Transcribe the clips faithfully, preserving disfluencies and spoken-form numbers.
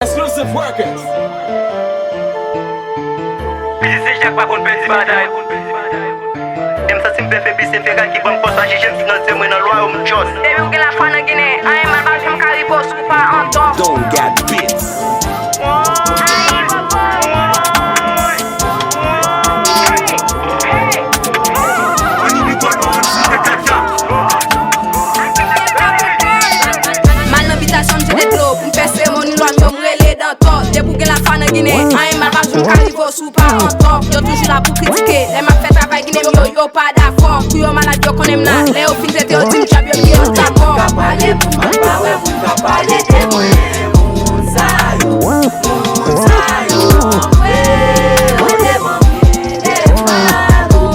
Exclusive Records. Piti se jak pa konn pèdi batay. M santi m fè febli se feray ki ban m fòs, pa jije m si nan zye mwen nan lwa yo m just. Depi w gen lafwa nan Ginen, anyen mal pa janm ka rive w si w pa an tò. Don't got beats. M al nan bitasyon m jete dlo, pou m fè seremoni lwa m yo, m rele dan tò. Depi w gen lafwa nan Ginen, anyen mal pa janm ka rive w si w pa an tò. Yo toujou la pou kritike, lè m ap fè travay Ginen m yo, yo pa dakò. Kou yo malad, yo konnen m la, lè yo fin trete yo, di m djab yo, di yo dakò. Ka pale pou mwen, pa wè moun ka pale de mwen. Moun sa yo, moun sa yo, antre, antre devan mwen, devan nou.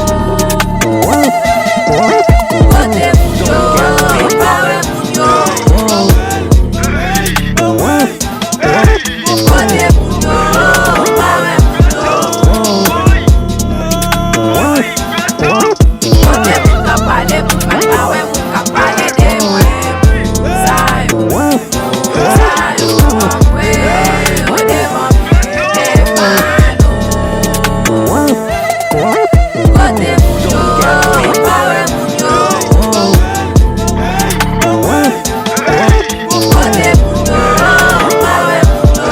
Kote moun yo, pa wè moun yo. Kote moun yo, pa wè moun yo. Kote moun k ap pale pou mal, pa wè moun k ap pale de mwen. Sa yo, sa yo, antre, antre devan mwen, devan nou. Kote moun yo, pa wè moun yo. Kote moun yo, pa wè moun yo.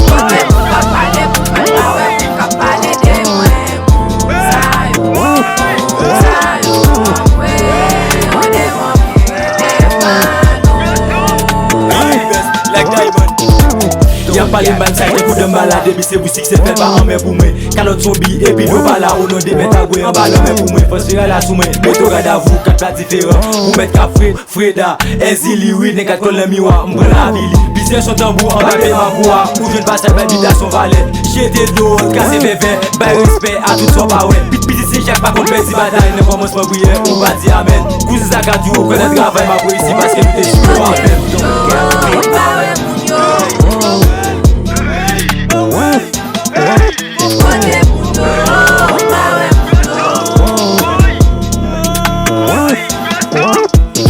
Kote moun k ap pale pou mal, pa wè moun k ap pale de mwen. Sa yo, sa yo, antre, antre devan mwen, devan nou. Y ap pale m bay m sa tankou danmbala, depi se bouchik se fè pa anmè pou mwen. Kalòt zonbi epi dlo pala, o non de mèt a gwe anba lanmè pou mwen. Fòs feray la sou mwen, mete w gadavou, kat la diferan. Pou mèt ka fre, Freda, Èzili, wi, nèg kat kòl nan miwa, m pran lavili. Plizyè son tanbou anba pye mabou a, ou jwenn pasaj bay bitasyon valè. Jete dlo, kase vèvè, bay respè a tout sa w pa wè. Pit piti se jak pa konn pèdi batay, nan kòmansman priyè, ou pa di amèn. Kouzen sa ka di ou kwè nan travay, m ap reyisi paske nou te sou yo avè m. Kote moun yo, pa wè moun yo.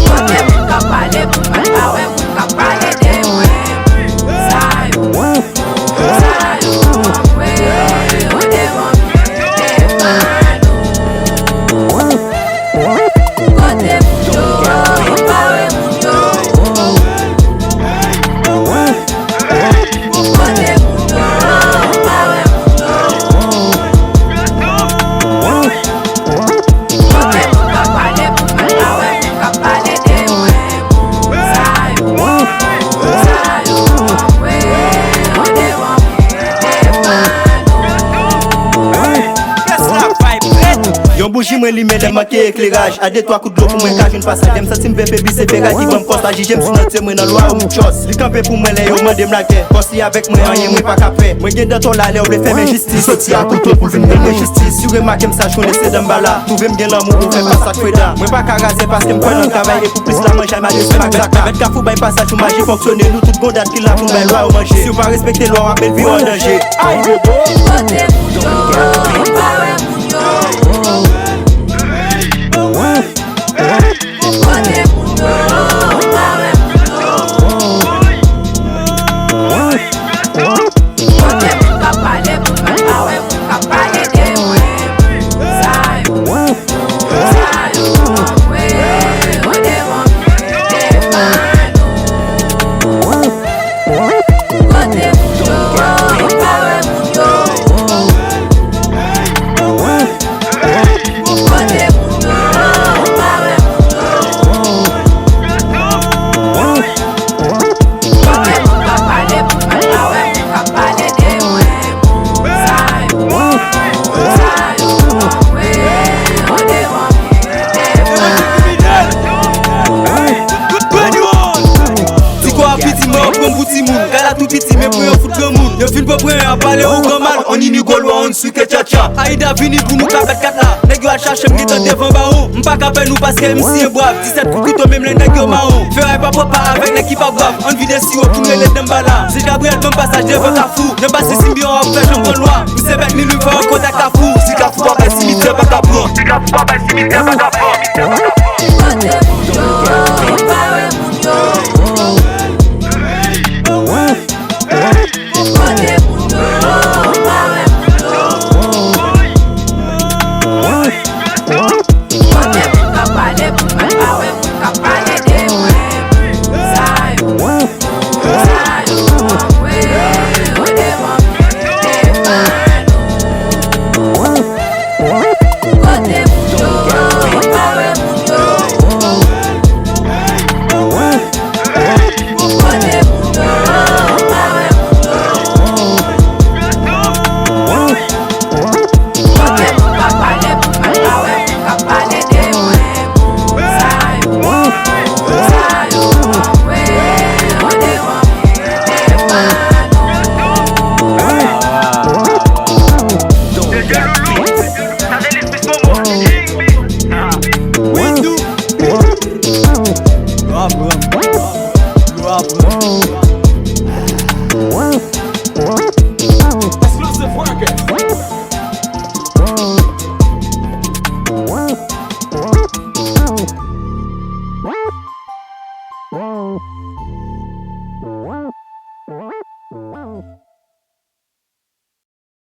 Kote moun k ap pale pou mal, pa wè moun k ap pale de mwen. Sa yo, sa yo, antre, antre devan mwen, devan nou. Kote moun yo, pa wè moun yo. Kote moun yo, pa wè moun yo. Kote moun k ap pale pou mal, pa wè moun k ap pale de mwen. Sa yo, sa yo, antre, antre devan mwen, devan nou. Yon bouji mwen limen lè m manke ekleraj. A de twa kout dlo pou mwen ka jwenn pasaj. Lè m santi m vle febli se feray ki ban m fòs. Pa jije m si nan zye mwen nan lwa yo m just. Li kanpe pou mwen lè yo mande m lakè. Fòs li avèk mwen, anyen mwen pa ka pè. Mwen gen dan tò la lè yo vle fè m enjistis. Li soti a kouto pou l vin ban mwen jistis. Si w remake m saj konnen se danmbala. Twouve m gen lanmou pou fè fas ak Freda. Mwen pa ka razè paske m kwè nan travay e pou plis la manjay m adrese m ak zaka. Mèt Kafou bay pasaj pou maji fonksyone. Nou tout gon dat ki la pou n bay lwa yo manje. Si w pa respekte lwa w ap met vi w an danje. Ay bobo. Kote moun yo, pa wè moun yo. Kote moun yo, pa wè moun yo. Kote moun k ap pale pou mal, pa wè moun k ap pale de mwen. Sa yo, sa yo, antre, antre devan mwen, devan nou. Kote moun yo, pa wè moun yo. Kote moun yo, pa wè moun yo. Kote moun k ap pale pou mal, pa wè moun k ap pale de mwen. Sa yo, sa yo, antre, antre devan mwen, devan nou. Ti kò a piti, mwen yo pran m pou timoun. Gala tou piti, men pou yo fout granmoun. Yo fin pran pran yo ap pale ou granmal. On ini gwo lwa, on swike tchatcha. Ayida vini pou nou ka bat kat la. Nèg yo al chache m gentan devan bawon. M pa ka pè nou paske M C en bwav. Disèt kout kouto menm lè nèg yo mawon. Feray pa pwòp pa avèk nèg ki pa bwav. Ann vide siwo pou n rele danmbala. Se Gabriel ban m pasaj devan Kafou. Nan basi Simbyon ap fè janm pran lwa. M se bèt Milwi fò an kontak Kafou. Si Kafou pa bay simityè pa ka pran. Si Kafou pa bay simityè pa ka pran. Kote moun yo,